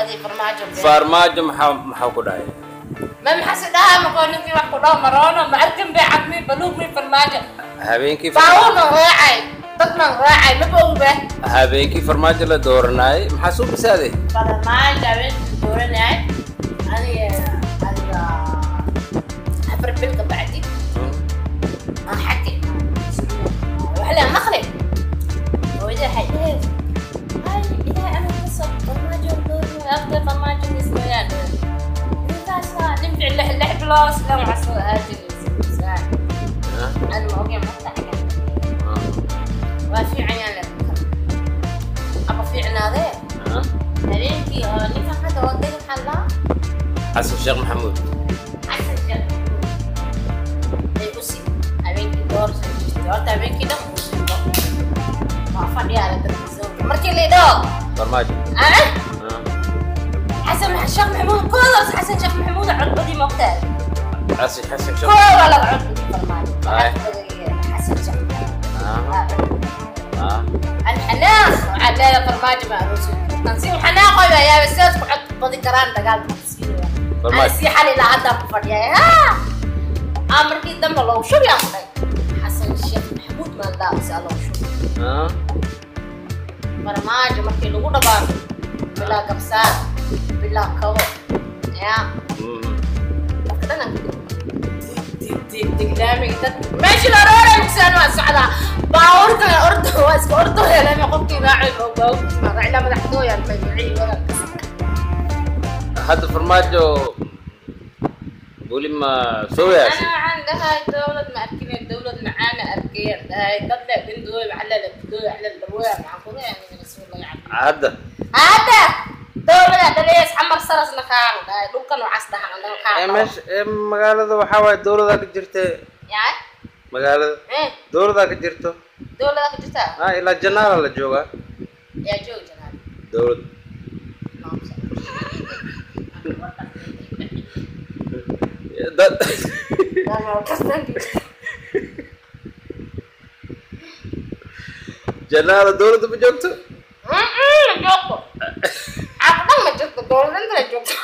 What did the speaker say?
Adi Farmaajo. Farmaajo maxaa ku dhacay? Ma maxaa si dhahaa maqo ninkii wax ku dhaw maroono ma arkin bay cadmi baluug mi Farmaajo. Habeenkii baabuur man raacay, dad man raacay, maba oga. Habeenkii Farmaajo la dooranayay maxaa soo bisaaday? Farmaajo habeenkii dooranayay aniga adiga 4 bil ka bacdi aan xagga wax la maqlay. Hooyada waxay dhahaysa, ay ilaahay ana kasoo Farmaajo dooranay after Farmaajo ismooyaan ninkaasa nin ficil 6 bilood sidan waxaa soo aadinaysa أنا ما أوكي ما أفتح waa fiican yaan la aba fiicnaadee habeenkii oo ninkan hadda odayga maxaa la dhahaa? Xasan Sheekh Maxamuud. Xasan Sheekh Maxamuud ay u sii habeenkii doorasho jirtay. Horta habeenkii dhan uu shido waa fadhiyaa la telefisoonka markii la idhaho Farmaajo. Ah, Xasan Sheekh Maxamuud koodaas, Xasan Sheekh Maxamuud codbadii moogtaa. Xasan Sheekh. Kooda laga codbadii Farmaajo. Ay. Xasan Sheekh الحناخ على فرماجة ما أروسي تنسيم حناخ يا بس كعد بدي كران دقال أنا سي حالي لا هذا بفريا ها أمر كي دم لو شو يا أخي حسن الشيخ محمود ما لا سأله شو فرماجة مركي لو دبار بلا قبسات بلا كو يا كده ماشي الأرورة إنسان وسعدا باورك أرض واسك أرض يا لما قمت راعي باورك ما راعي لا مدحتو يا المجموعي ولا. Hadda Farmaajo weli ma soo yaasay? أنا عندها دولة ما أركين دولة معانا أركين هاي تطلع بندوي على البدوي على الرواية مع كل يعني رسول الله يعني. Hadda هذا دولة دليس عمر سرس نخان دول كانوا عصدها عندهم ee خان. Meesha ee magaalada waxaa waaye dowladaa ka jirta. يعني Magaalada إيه dowladaa ka jirto. دولة كجتا. Ha, ilaa janaala la joogaa. يا جو جناب. Dowlad dad janaala dowladda ma joogto. Joogto. Caqdan ma jirto, dowladda la joogto.